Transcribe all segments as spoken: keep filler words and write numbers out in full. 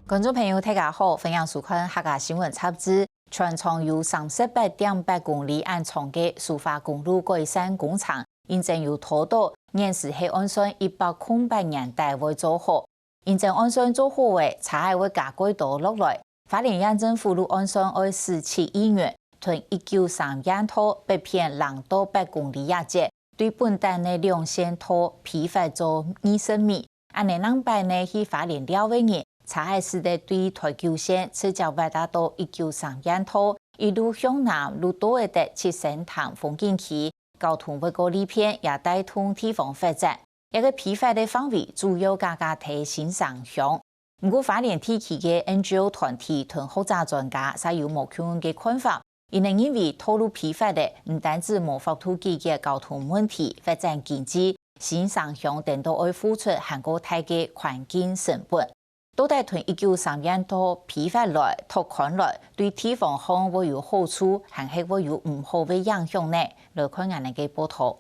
觀眾朋友，大家好，歡迎收看客家新聞雜誌。全長有三十八點八公里恁長个蘇花公路改善工程，認證有拖到現時係按算一百空八年底會做好。認證按算做好个，車仔會加蓋多落來。花蓮縣政府就按算愛使七億元，同一九三縣道北片零到八公里這節，對本旦个兩線道批發做二十米， 恁呢，逐擺呢去花蓮尞个人，車仔使得對台九線直接會達到一九三縣道，一路向南就到得七星潭風景區，交通會較利便，也帶動地方發展。這个批發个範圍主要加加在新城鄉。毋過花蓮地區个N G O團體同學者專家嗄有無共樣个看法， 佢等認為道路批發个毋單止無法度解決交通問題、發展經濟，新城鄉顛倒愛付出還過大个環境成本。到底同一九三縣道批發來、拓寬來，對地方項會有好處，還係會有毋好个影響呢？來看𠊎等个報導。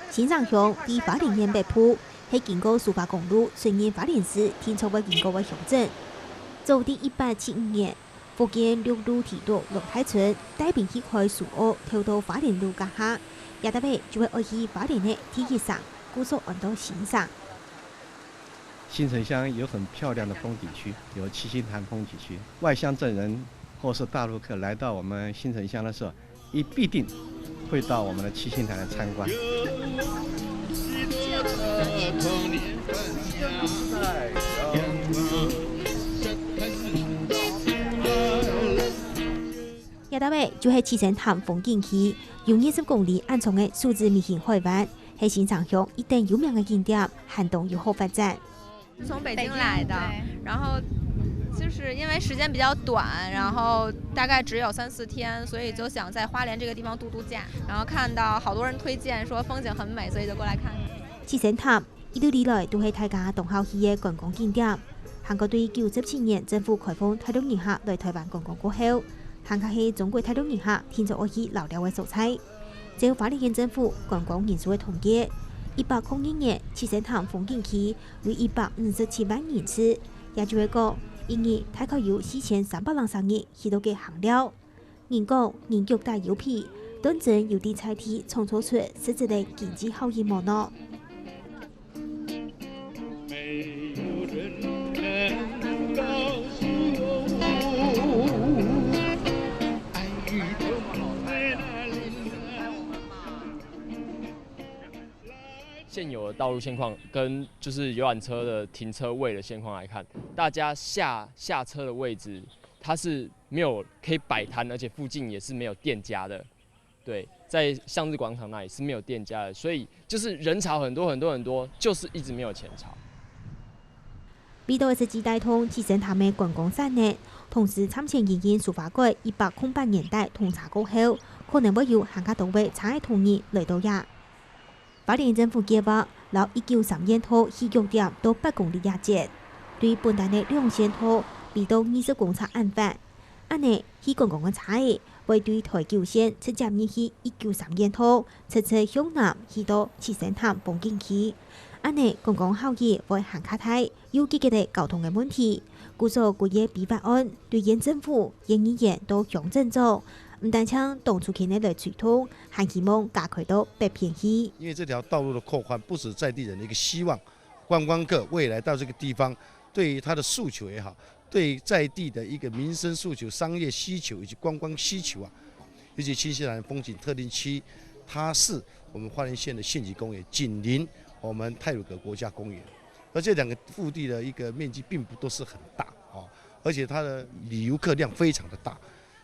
新城鄉在花蓮縣北部，係經過蘇花公路，順應花蓮市定著會經過个鄉鎮。早在一八七五年，福建陸路提督羅泰春帶兵去開蘇澳，偷到花蓮路該下，這搭位就係愛去花蓮个第一城，故所安到新城。 新城鄉有很漂亮的風景區，有七星潭風景區。外鄉鎮人或是大陸客來到我們新城鄉的時候，一必定會到我們的七星潭來參觀。這搭位就係七星潭風景區，有二十公里恁長个手指尾型海灣，係新城鄉一等有名个景點，還當有好發展。 從北京來的，北京，對。然後就是因為時間比較短，然後大概只有三四天，所以就想在花蓮這個地方度度假。然後看到好多人推薦說風景很美，所以就過來看看。七星潭一路以來都係大家當好去个觀光景點。還過對九十七年政府開放大陸人客來台灣觀光過後，還較係中國大陸人客定著愛去尞尞个所在。照花蓮縣政府觀光人數个統計，一百空二年七星潭風景區 有一百五十七萬人次，也就係講，一日大概有四千三百零三人去到該行尞。人講，人腳打腰皮，當真有在在地創造出實質个經濟效益無呢？ 現有的道路現況跟就是遊覽車的停車位的現況來看，大家下，下車的位置它是沒有可以擺攤，而且附近也是沒有店家的。對，在向日廣場那裡是沒有店家的，所以就是人潮很多很多很多，就是一直沒有錢潮。為著實際帶動七星潭个觀光產業，同時參前營運蘇花改一百空八年底通車過後，可能會有還較多个車仔同仁來到這。 花蓮政府計畫摎一九三縣道起腳點到八公里這節，對本旦个兩線道圍到二十公尺恁闊。恁呢，去觀光个車仔會對台九線直接入去一九三縣道，直直向南去到七星潭風景區。恁呢，觀光效益會還較大，又解決了交通个問題。故所規個批發案對縣政府、縣議員到鄉鎮長， 毋單淨當初勤个來推動，還希望加開到北片去。因為這條道路的擴寬不止在地人的一個希望，觀光客未來到這個地方，對於他的訴求也好，對於在地的一個民生訴求、商業需求以及觀光需求啊，尤其七星潭風景特定區，它是我們花蓮縣的縣級公園，緊鄰我們太魯閣國家公園，而這兩個腹地的一個面積並不都是很大哦，而且它的旅遊客量非常的大，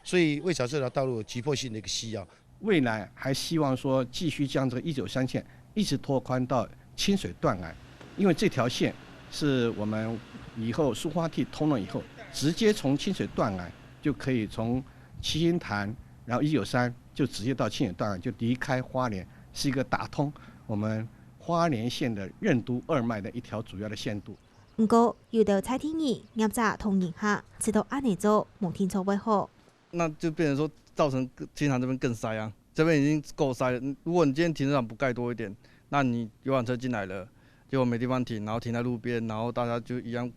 所以為了這條道路有急迫性的一個需要， 未來還希望說繼續將這個一九三線一直拓寬到清水斷崖，因為這條線是我們以後蘇花地通了以後，直接從清水斷崖就可以從七星潭，然後一九三就直接到清水斷崖，就離開花蓮，是一個打通我們花蓮縣的任督二脈的一條主要的線路。毋過，有兜在地人、業者同人客試著恁呢做，無定著會好。 那就變成說造成七星潭這邊更塞啊，這邊已經夠塞了。如果你今天停車場不蓋多一點，那你遊覽車進來了，结果没地方停，然后停在路边，然后大家就一样，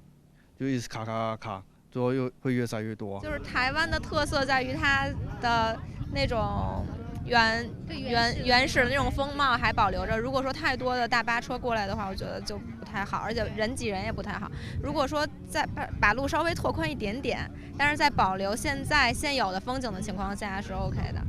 就一直卡卡卡卡，最后又会越塞越多。就是台湾的特色在于它的那种原原原始的那种风貌还保留着。如果说太多的大巴车过来的话，我觉得就不太好，而且人挤人也不太好。如果说再把把路稍微拓宽一点点，但是在保留现在现有的风景的情况下是 OK 的。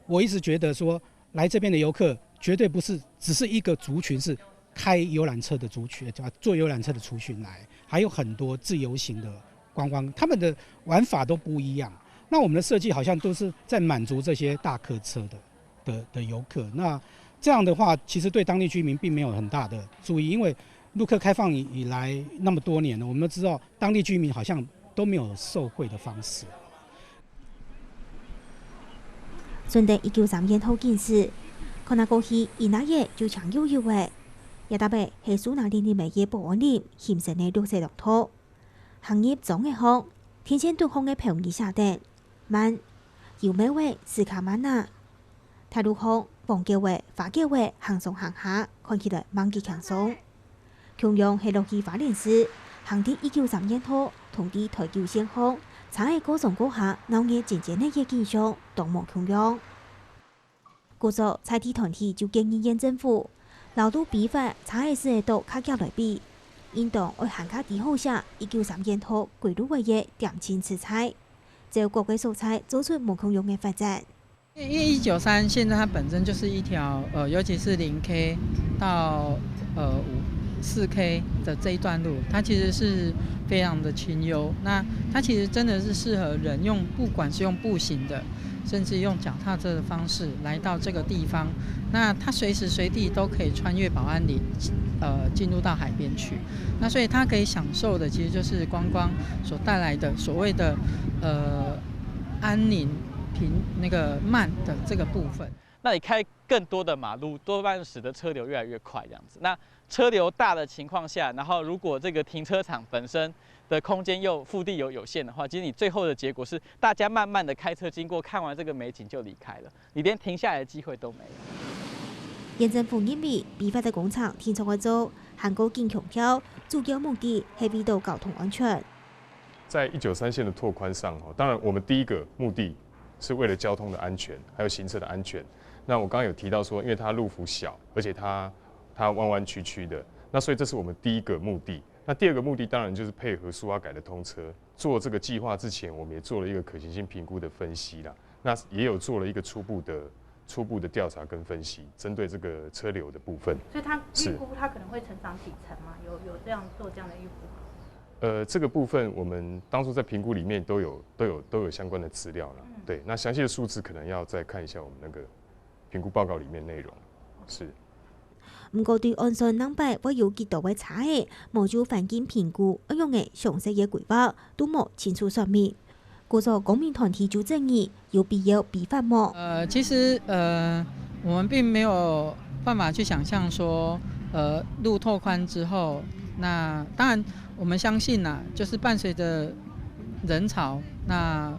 我一直觉得说，来这边的游客绝对不是只是一个族群是开游览车的族群，啊，坐游览车的族群来，还有很多自由行的观光，他们的玩法都不一样。那我们的设计好像都是在满足这些大客车的的的游客。那这样的话，其实对当地居民并没有很大的注意，因为陆客开放以以来那么多年了，我们都知道当地居民好像都没有受惠的方式。順等一九三一號建設，看啊過去一拿月就像悠悠个，也特別係樹林林个保安林形成个綠色廊道。行入庄个項，電線頂項个標語寫等：慢，有咩位斯卡曼啊。大路項，黃狗仔、花狗仔行上行下，看起來蠻幾輕鬆。 共樣係落去花蓮市，行在一九三一號，通知台九線項，車仔過上過下，鬧熱尖尖个景象，當無共樣。故所在地團體就建議縣政府，摎路比劃車仔駛得到較遽來比，應當愛還較知好寫一九三一號歸路仔个點陣指示，照各个所在做出無共樣个發展。 因為一九三現在它本身就是一條呃，尤其是零 K 到呃五四 K 的這一段路，它其實是非常的清幽。那它其實真的是適合人用，不管是用步行的，甚至用腳踏車的方式來到這個地方。那它隨時隨地都可以穿越保安林，呃，進入到海邊去。那所以它可以享受的其實就是觀光所帶來的所謂的呃。 安寧平那個慢的這個部分。那你開更多的馬路，多半使得車流越來越快這樣子。那車流大的情況下，然後如果這個停車場本身的空間又腹地又有限的話，其實你最後的結果是大家慢慢的開車經過，看完這個美景就離開了，你連停下來的機會都沒有。縣政府認為，比發的工程定著愛做，還過緊強調，主要目的係為著交通安全。 在一九三線的拓寬上，哦，當然我們第一個目的是為了交通的安全，還有行車的安全。那我剛剛有提到說，因為它路幅小，而且它它彎彎曲曲的，那所以這是我們第一個目的。那第二個目的當然就是配合蘇花改的通車，做這個計劃之前，我們也做了一個可行性評估的分析啦。那也有做了一個初步的初步的調查跟分析，針對這個車流的部分。所以他預估它可能會成長幾成嗎？有有這樣做這樣的預估嗎？呃，這個部分我們當初在評估裡面都有都有都有相關的資料了。對，那詳細的數字可能要再看一下我們那個評估報告裡面內容。是。毋過對岸線南擺會有幾多个車仔，無就環境評估，仰仔詳細个規劃，都無清楚說明。故所公民團體就質疑，有必要比發無？呃，其實呃，我們並沒有辦法去想像說，呃，路拓寬之後，那當然我們相信啦，就是伴隨著人潮，那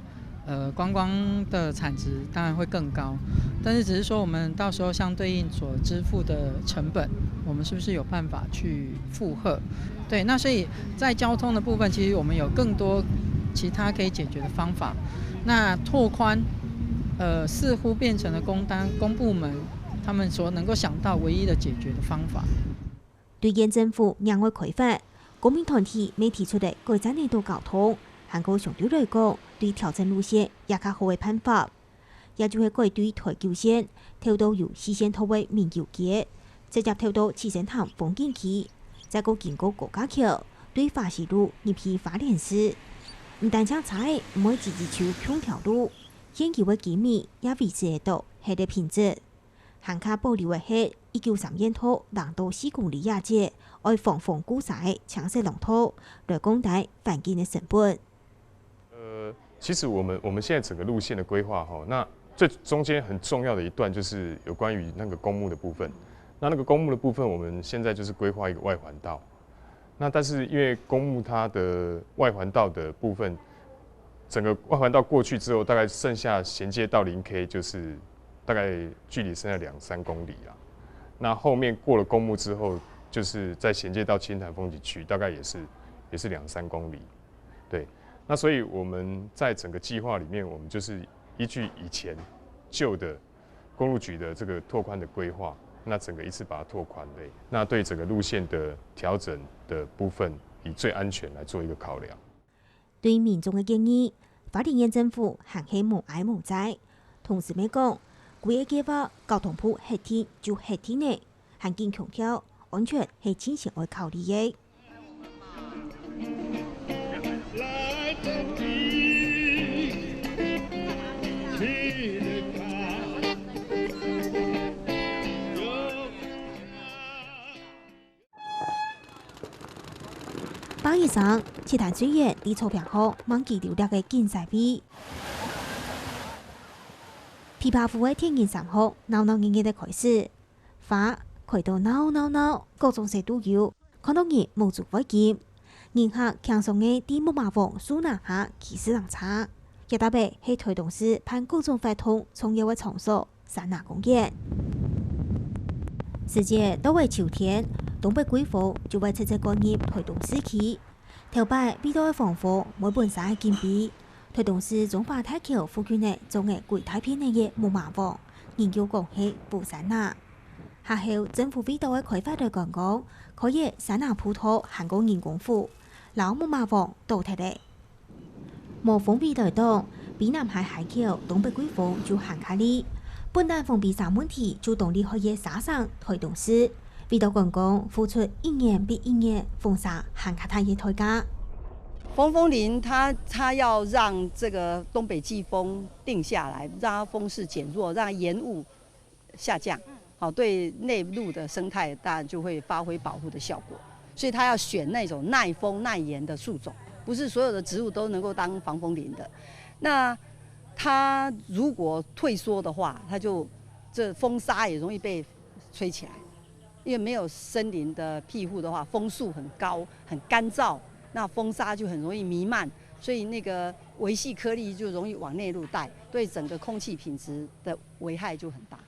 呃觀光的產值當然會更高，但是只是說我們到時候相對應所支付的成本，我們是不是有辦法去負荷？對，那所以在交通的部分，其實我們有更多其他可以解決的方法。那拓寬，呃，似乎變成了公單公部門他們所能夠想到唯一的解決的方法。對縣政府仰會開發，公民團體乜提出个改善个多交通，還過相對來講，對調整路線也較好个辦法。 也就係改對台九線，透到有四線道个民友街，直接透到七星潭風景區，再過經過高架橋，對華西路入去花蓮市。毋單淨車仔毋會擠擠就共條路，現有个居民也維持得到核个品質。還較保留个係一九三線道零到四公里這節，愛防風固沙个青色廊道，來降低環境个成本。 呃，其實我們我們現在整個路線的規劃哈，那最中間很重要的一段就是有關於那個公墓的部分。那那個公墓的部分，我們現在就是規劃一個外環道。那但是因為公墓它的外環道的部分，整個外環道過去之後，大概剩下銜接到零 K，就是大概距離剩下兩三公里啊。那後面過了公墓之後，就是在衔接到青潭风景区，大概也是也是两三公里。对，那所以我们在整个计划里面，我们就是依据以前旧的公路局的这个拓宽的规划，那整个一次把它拓宽。对，那对整个路线的调整的部分，以最安全来做一个考量。對民眾个建議，花蓮縣政府還係無哀無哉。同時乜講，規个計畫交通部核定就核定了，還緊強調安全係盡先愛考慮个。 八月三，七潭水源在草坪項，吂幾溜掠个景色位。琵琶湖个天然山河，鬧鬧熱熱个開始，花開到鬧鬧鬧，各種色都有，看到人目珠會金。人客輕鬆个在木馬王樹林下騎自行車，這搭仔係臺東市辦各種活動重要个場所。 山林公園。時節到了秋天，東北季風就會直直灌入臺東市區。頭擺味道个芳火會分山个禁閉，臺東市中華大橋附近个種了幾大片个木馬王，人又講係補山林。下後政府為著愛開發來觀光，開業山林步道還過人工湖，摎木馬王倒忒了。 無風雨來擋，卑南溪溪口東北季風就還較利。本旦風比沙問題就當厲害个沙城臺東市，為著觀光付出一年比一年風沙還較大个代價。防風林它它要让这个东北季风定下来，让它风势减弱，让烟雾下降，好，对内陆的生态当然就会发挥保护的效果。所以它要选那种耐风耐盐的树种，不是所有的植物都能够当防风林的。那它如果退缩的话，它就这风沙也容易被吹起来，因为没有森林的庇护的话，风速很高，很干燥，那风沙就很容易弥漫，所以那个微细颗粒就容易往内陆带，对整个空气品质的危害就很大。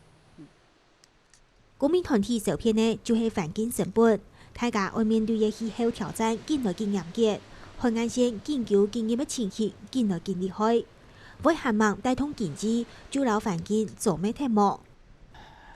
公民團體相騙个就係環境成本，大家愛面對个氣候挑戰緊來緊嚴格，海岸線緊勼緊入个情形緊來緊厲害。會還吂帶動經濟，就摎環境做滅忒無？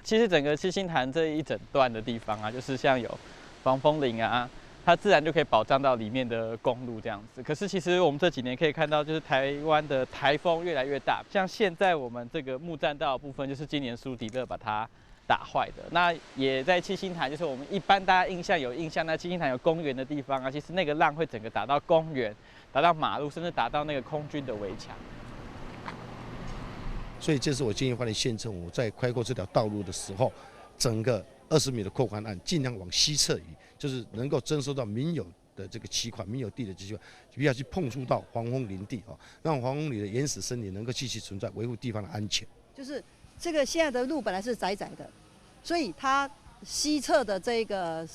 其实整个七星潭这一整段的地方啊，就是像有防风林啊，它自然就可以保障到里面的公路这样子。可是其实我们这几年可以看到，就是台湾的台风越来越大，像现在我们这个木栈道的部分，就是今年苏迪勒把它打坏的。那也在七星潭，就是我们一般大家印象有印象，那七星潭有公园的地方啊，其实那个浪会整个打到公园，打到马路，甚至打到那个空军的围墙。所以这是我建议花莲县政府在开阔这条道路的时候，整个二十米的拓宽案，尽量往西侧移，就是能够征收到民有的这个期款、民有地的这些，不要去碰触到防风林地哦，让防风林的原始森林能够继续存在，维护地方的安全。就是这个现在的路本来是窄窄的，所以它西侧的这个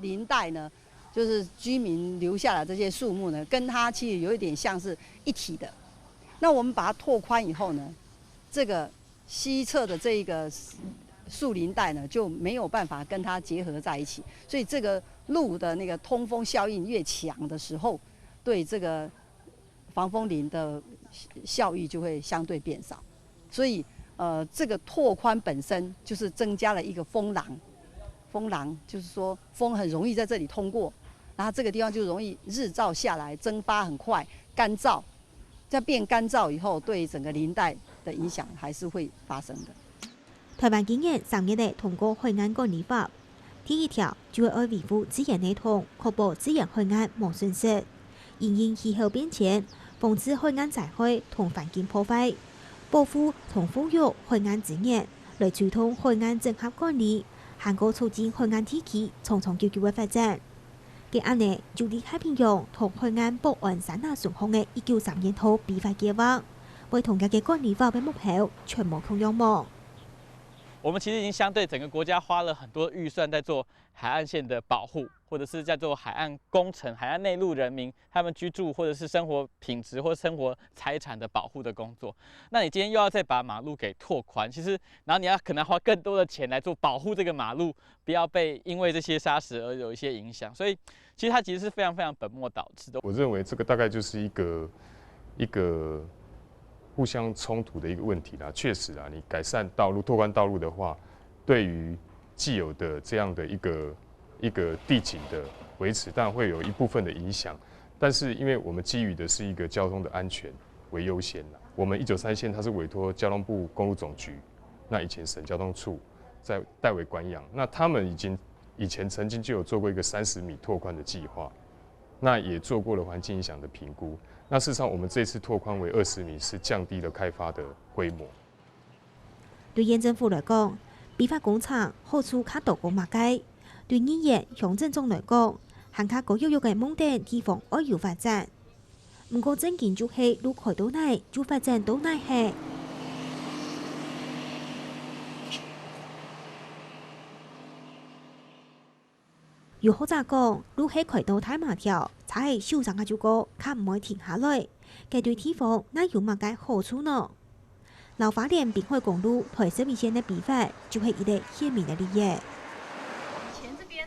林带呢，就是居民留下来这些树木呢，跟它其实有一点像是一体的。那我们把它拓宽以后呢，这个西侧的这一个树林带呢，就没有办法跟它结合在一起，所以这个路的那个通风效应越强的时候，对这个防风林的效益就会相对变少。所以，呃，这个拓宽本身就是增加了一个风廊，风廊就是说风很容易在这里通过，然后这个地方就容易日照下来，蒸发很快，干燥。在变干燥以后，对整个林带的影响还是会发生的。台灣今年三月仔通過海岸管理法，第一條就係愛維護自然系統，確保自然海岸無損失。因應氣候變遷，防治海岸災害同環境破壞，保護同復育海岸資源，來推動海岸整合管理，還過促進海岸地區長長久久个發展。 該恁仔，就在太平洋同海岸保安三大雙項个一九三年度B FIGHT計畫，會同這个管理法个目標全無共樣無？我们其实已经相对整个国家花了很多预算在做海岸线的保护，或者是在做海岸工程、海岸内陆人民他们居住或者是生活品质或生活财产的保护的工作。那你今天又要再把马路给拓宽，其实，然后你要可能花更多的钱来做保护这个马路，不要被因为这些砂石而有一些影响。所以，其实它其实是非常非常本末倒置的。我认为这个大概就是一个一个互相冲突的一个问题啦。确实啊，你改善道路、拓宽道路的话，对于既有的这样的一个一个地景的维持，当然会有一部分的影响。但是因为我们基于的是一个交通的安全为优先啦，我们一九三线它是委托交通部公路总局，那以前省交通处在代为管养，那他们已经以前曾经就有做过一个三十米拓宽的计划，那也做过了环境影响的评估。那事实上，我们这次拓宽为二十米，是降低了开发的规模。对县政府来讲，批发工程好处較多过么个？对议员、乡镇长来讲，还較高要求个盲點地方愛有发展。毋過正經就係路開到哪就發展到哪係。有學者講，路係開到大馬條，車係咻聲下就過，較毋會停下來。該對地方哪有麼个好處呢？摎花蓮濱海公路台十一線个比法，就係一個鮮明个例仔。以前這邊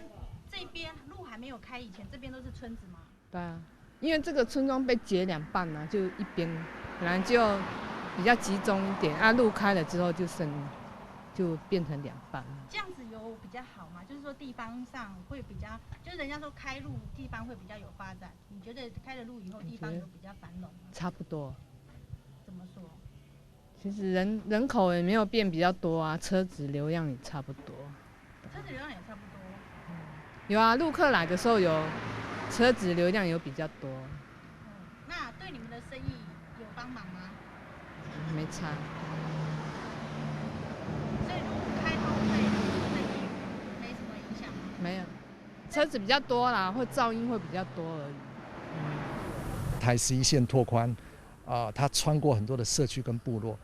這邊路還沒有開以前，這邊都是村子嗎？對啊，因為這個村莊被截兩半嘛，就一邊本來就比較集中一點，啊，路開了之後就剩就變成兩半。這樣子有比較好嗎？就是說地方上會比較，就是人家說開路地方會比較有發展，你覺得開了路以後地方有比較繁榮嗎？差不多。怎麼說？其實人人口也沒有變比較多啊，車子流量也差不多。車子流量也差不多。有啊，陸客來的時候有車子流量有比較多。那對你們的生意有幫忙嗎？沒差。所以路開通對生意沒什麼影響嗎？沒有，車子比較多啦，會噪音會比較多而已。台十一線拓宽，啊、它穿过很多的社区跟部落。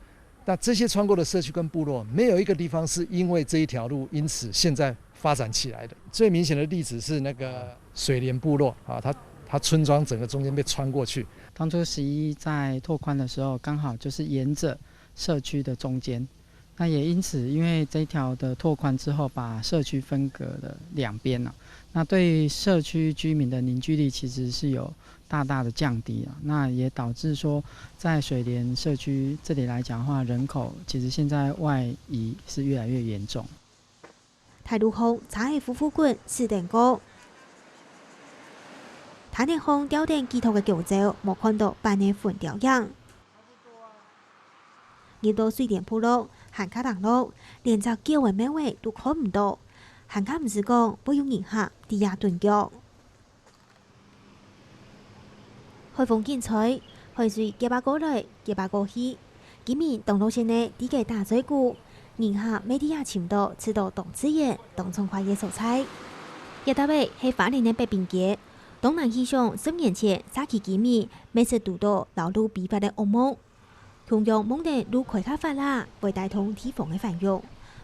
那这些穿过的社区跟部落，没有一个地方是因为这一条路因此现在发展起来的。最明显的例子是那个水莲部落啊，它它村庄整个中间被穿过去。当初十一在拓宽的时候，刚好就是沿着社区的中间，那也因此因为这条的拓宽之后，把社区分隔了两边了。那对于社区居民的凝聚力其实是有大大的降低了，那也导致说在水莲社区这里来讲的话，人口其实现在外移是越来越严重。大路項車仔呼呼滾駛等過。大路項吊等幾多个弓蕉，無看到半个雲雕影。入到水蓮部落，還較冷落，連隻狗仔貓仔都看毋到，還較毋使講會有人客在這蹲腳。 海風緊吹，海水夾啊過來，夾啊過去。居民當樂線仔在該打嘴鼓，人客乜在這尋到、試到當自然、當暢快个所在。這搭仔係花蓮个北濱街，當難去想十年前社區居民乜識堵到摎路比法个惡夢。 共樣夢等路開較闊啦，會帶動地方个繁榮。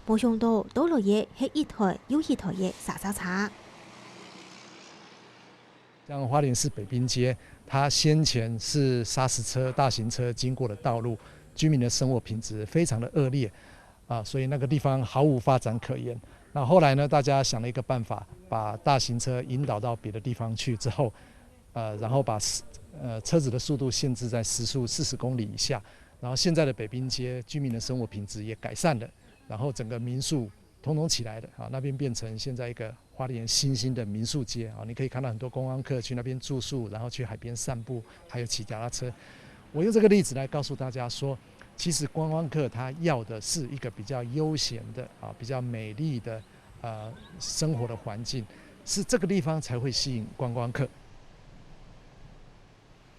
無想到倒來个係一台又一台个沙沙車。像花蓮市北濱街，它先前是砂石车、大型车经过的道路，居民的生活品质非常的恶劣啊，所以那个地方毫无发展可言。那后来呢，大家想了一个办法，把大型车引导到别的地方去之后，呃，然后把呃车子的速度限制在时速四十公里以下，然后现在的北滨街居民的生活品质也改善了，然后整个民宿通通起来了啊，那边变成现在一个花莲新兴的民宿街啊，你可以看到很多观光客去那边住宿，然后去海边散步，还有骑脚踏车。我用这个例子来告诉大家说，其实观光客他要的是一个比较悠闲的啊，比较美丽的呃生活的环境，是这个地方才会吸引观光客。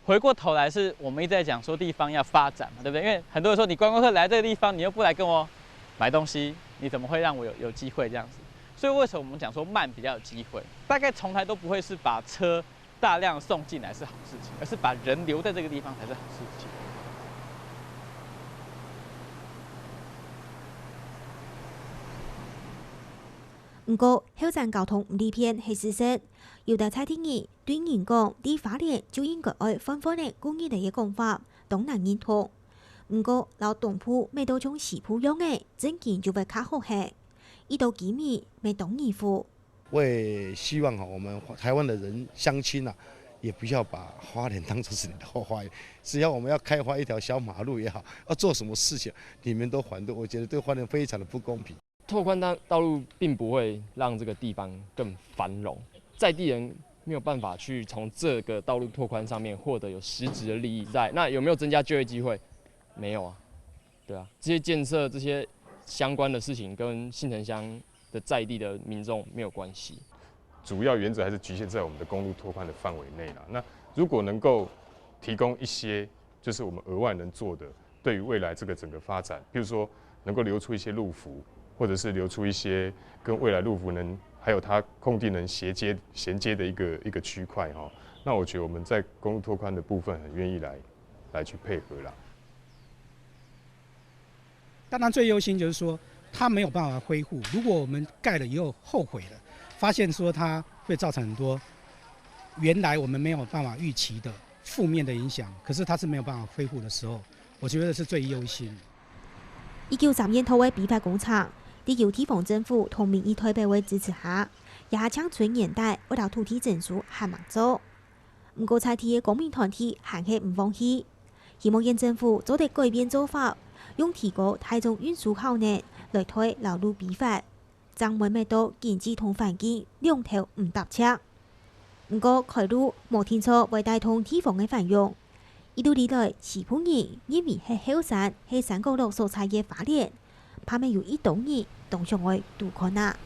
回过头来，是我们一直在讲说地方要发展嘛，对不对？因为很多人说你观光客来这个地方，你又不来跟我买东西，你怎么会让我有有机会这样子？所以为什么我们讲说慢比较有机会？大概从来都不会是把车大量送进来是好事情，而是把人留在这个地方才是好事情。毋過，後生交通毋利便係事實。有兜在地人對人講，在花蓮就應該愛換換仔過日仔个講法，當難認同。毋過，摎東部搣到像西部樣仔，正經就會較好些。一到居民，乜當疑惑。我也希望哈，我們台灣的人鄉親啊，也不要把花蓮當作是你的後花園。只要我們要開發一條小馬路也好，要做什麼事情，你們都反對，我覺得對花蓮非常的不公平。拓寬道道路並不會讓這個地方更繁榮，在地人沒有辦法去從這個道路拓寬上面獲得有實質的利益在。那有沒有增加就業機會？沒有啊，對啊，這些建設、這些相關的事情跟新城鄉的在地的民眾沒有關係。主要原則還是局限在我們的公路拓寬的範圍內啦。那如果能夠提供一些，就是我們額外能做的，對於未來這個整個發展，比如說能夠留出一些路幅，或者是留出一些跟未來路幅能還有它空地能衔接衔接的一個一個區塊哈，那我覺得我們在公路拓寬的部分很願意來來去配合啦。当然最忧心就是说它没有办法恢复。如果我们盖了以后后悔了，发现说它会造成很多原来我们没有办法预期的负面的影响，可是它是没有办法恢复的时候，我觉得是最忧心。一九三年頭个批發工程，在由地方政府同民意代表个支持下，這下正伸延到愛摎土地徵收還吂做。毋過在地个公民團體還係毋放棄，希望縣政府做得改變做法，用提高大眾運輸效能來推老路批發，正毋會搣到經濟同環境兩頭毋搭赤。毋過，開路無定著會帶動地方个繁榮。一路以來，西部人認為係後山、係山角落所在个花蓮，怕乜有一兜人當想愛堵看啊。